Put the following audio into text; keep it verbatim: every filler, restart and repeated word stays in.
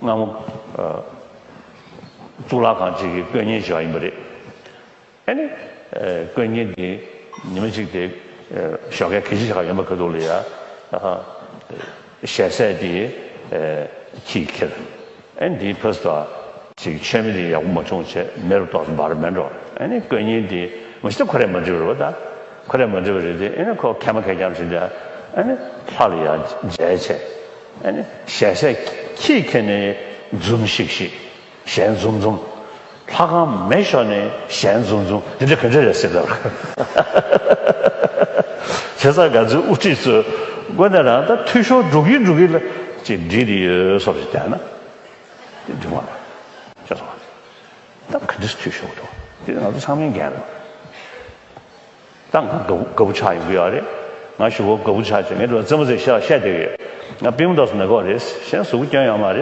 སྔ་མོ་ཨ་གཙུག་ལག་ཁང་གཅིག་གི་དཀོན་གཉེར་བྱས་པ་ཡིན་པ་རེད། ཨ་ནི་ཨ་དཀོན་གཉེར་འདི་ཉི་མ་གཅིག་དེ་ཨ་ཞོགས་ཀས་གད་ཕྱིས་ཆགས་ཡོང་པ་ག་འདུག་ལ་ཡ། ཨ་ཞལ་ཟས་དེ་ཨ་ཁྱིས་ཁྱེར། ཨ་ནི་འདིའི་ཕུ་སུ་དང་ཅིག་མཆོད་མེ་དེ་ཡག་པོ་མ་བྱུང་བྱས་མེ་རུ་ཏོག་ཙམ་འབར་མེད་འགྲོ། ཨ་ནི་དཀོན་གཉེར་འདི་མ་གཞི་ཁོ་རས་མ་འདྲི་བ་རེད་པ། ད་ཁོ་རས་མ་འདྲི་བ་རེད་དེ། ཨ་ནི་ཁོ་མཁལ་མ་མཁལ་རྐྱང་བྱས་ཏེ་ཨ་ནི་ལྷ་ལ་ཡང་མཇལ་བྱས། ཨ་ནི་ཞལ་ཟས་ཁྱིས་ཁྱེར་ནས་འཛུམ་ཤིག་ཤིག། ཞལ་འཛུམ་འཛུམ། ལྷ་ཁང་མེ་ཤོར་ནས་ཞལ་འཛུམ་འཛུམ། དེ་འདྲ་ག་འདྲ་རེད་ཟེར་ལབ། བྱས་ཙང་ང་ཚོའི་དབུ་ཁྲིད་ཚོས་དངོས་གནས་རང་ད་འཐུས་ཤོར་འགྲོ་གིན་འགྲོ་གིན་ལ་ཅིག་འགྲིག་གི་ཡོད་བསམ་ཞིག་བསྡད་ན། དེ་འགྲིག་མ་རེད། ཤེས་སོང་ང་། ད་ག་འདྲ་འཐུས་ཤོར་འགྲོ། དེ་ང་ཚོ་ཚང་མས་འགན་རེད། ད་ང་དགའ་པོ་དགའ་པོ་ཆགས་ཡོང་གི་ཡོད་རེད། ང་ཞེ་པོ་དགའ་པོ་ཆགས་བྱས་ངས་འགྲོ་རྩེད་མོ་རྩེ་ཤ་བཤད་བསྡད་ཡོད། ང་པུས་མོ་ཏོག་ཙམ་ན་གི་རེད། གཞན་གཟུགས་པོ་སྐྱོན་ཡོད་མ་རེད།